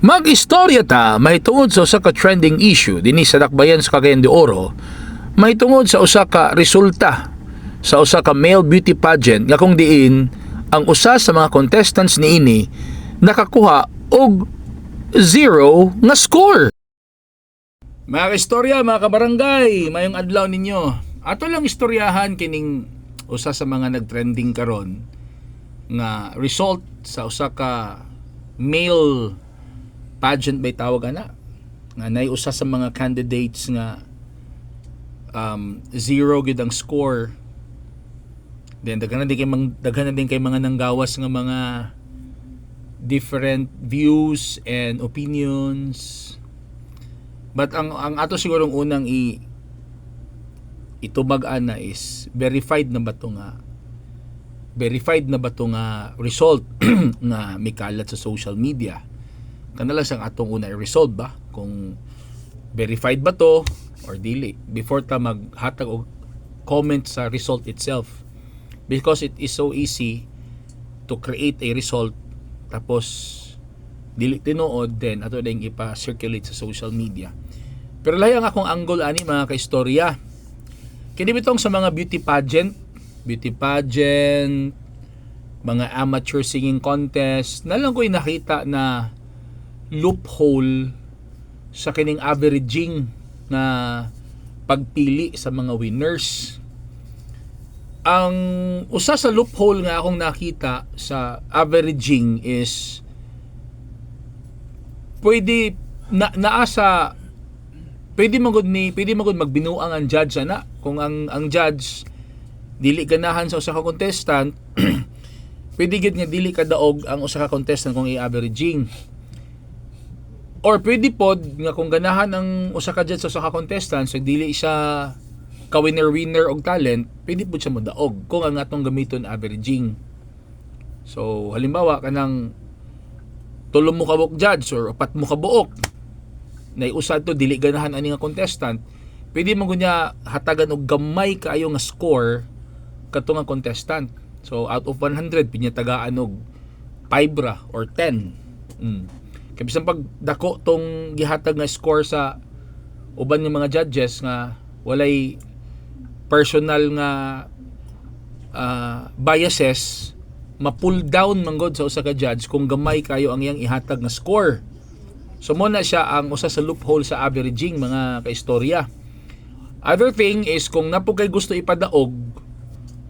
Mag-istorya ta mahitungod sa usa ka trending issue dinhi sa Dakbayan sa Cagayan de Oro, mahitungod sa usa ka resulta sa usa ka male beauty pageant nga kung diin ang usa sa mga contestants niini nakakuha og 0 nga score. Mga kaistorya, mga kabarangay, mayong adlaw ninyo. Ato lang istoryahan kining usa sa mga nagtrending karon nga result sa usa ka male pageant bay tawag ana nga nay usa sa mga candidates nga 0 gyud ang score. Then daghan na din kay mga nanggawas nga mga different views and opinions, but ang ato sigurong unang itubag ana is verified na ba to nga result nga mikalat sa social media. Kana lang siyang atong una i-resolve ba kung verified ba to or dili before ta maghatag og comment sa result itself, because it is so easy to create a result tapos dili tinuod, then ato ding ipa-circulate sa social media. Pero lahi ang akong angle ani, mga kaistorya. Kini bitong sa mga beauty pageant, mga amateur singing contest na lang ko'y nakita na loophole sa kining averaging na pagpili sa mga winners. Ang usa sa loophole nga akong nakita sa averaging is pwede na naa sa pwede man gud magbinuang ang judge ana. Kung ang judge dili ganahan sa usa ka contestant, pwede gid nga dili kadaog ang usa ka contestant kung i-averaging, or pwede pod nga kung ganahan ang usa ka judge sa usa ka contestant, so dili siya ka winner winner og talent, pwede pod siya modaog kung ang atong gamiton averaging. So halimbawa, kanang tulo mo kabuok judge or upat mo kabuok, nay usa to dili ganahan ani nga contestant, pwede mo gunya hatagan og gamay kaayo nga score kato nga contestant. So out of 100, pinatagaan og 5 ra or 10. Kay bisan pag dako tong gihatag nga score sa uban nga mga judges nga walay personal nga biases, ma-pull down man gud sa usa ka judge kung gamay kayo ang iyang ihatag nga score. So mo na siya ang usa sa loophole sa averaging, mga kaistorya. Other thing is kung naa po kay gusto ipadaog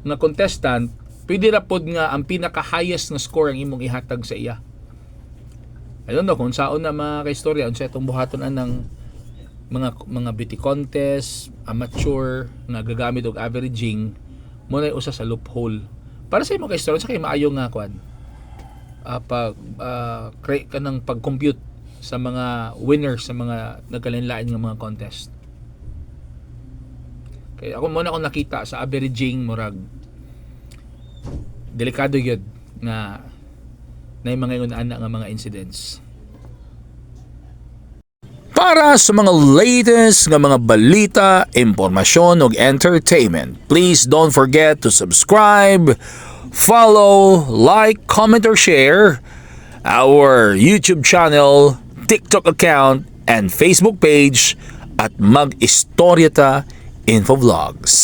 nga contestant, pwede ra pod nga ang pinaka highest nga score ang imong ihatag sa iya. I don't know kung saon na, mga kaistorya, unsa itong buhaton anang mga beauty contest, amateur nga gagamit og averaging. Mo na usa sa loophole. Para sa imo, kaistorya, sa kay maayo nga kwan? Pag create ka ng pag-compute sa mga winners sa mga nagkalain-lain nga mga contest. Kaya ako muna akong nakita sa averaging, murag delikado gyud nga na mga ingon ana nga mga incidents. Para sa mga latest nga mga balita, impormasyon ug entertainment, please don't forget to subscribe, follow, like, comment or share our YouTube channel, TikTok account, and Facebook page at Mag-Istoryata Info Vlogs.